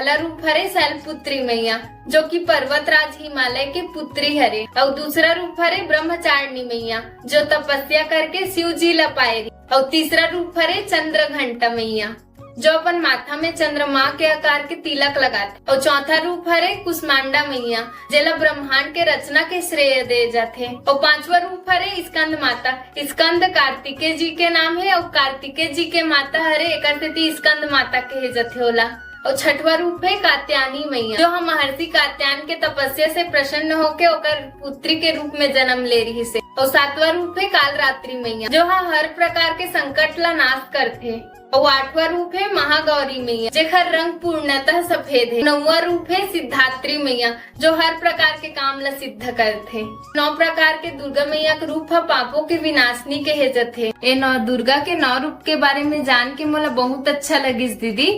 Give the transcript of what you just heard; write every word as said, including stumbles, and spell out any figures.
पहला रूप हरे शैलपुत्री मैया, जो कि पर्वतराज हिमालय के पुत्री हरे, अउ दूसरा रूप हरे ब्रह्मचारिणी मैया, जो तपस्या करके शिव जी ला पाए रही, अउ तीसरा रूप हरे चंद्र घंटा मैया, जो अपन माथा में चंद्रमा के आकार के तिलक लगाथे, अउ चौथा रूप हरे कुष्मांडा मैया, जेला ब्रह्मांड के रचना के श्रेय दे जाथे, अउ पांचवा रूप हरे स्कंद माता। स्कंद कार्तिकेय जी के नाम हे, अउ कार्तिकेय जी के माता हरे, एकर सेती स्कंद माता कहे जाथे ओला। अउ छठवा रूप हे कात्यायनी मैया, जो ह महर्षि कात्यायन के तपस्या से प्रसन्न होके ओकर पुत्री के रूप में जन्म ले रहिस हे। अउ सातवां रूप हे कालरात्रि मैया, जो ह हर प्रकार के संकट ला नाश करथे। अउ आठवां रूप हे महागौरी मैया, जेकर रंग पूर्णतः सफेद हे। नौवां रूप हे सिद्धात्री मैया, जो हर प्रकार के काम ला सिद्ध करथे। नौ प्रकार के दुर्गा मैया के रूप ह पापों के विनाशनी कहे जथे। ए नौ दुर्गा के नौ रूप के बारे में जान के मोला बहुत अच्छा लगिस दीदी।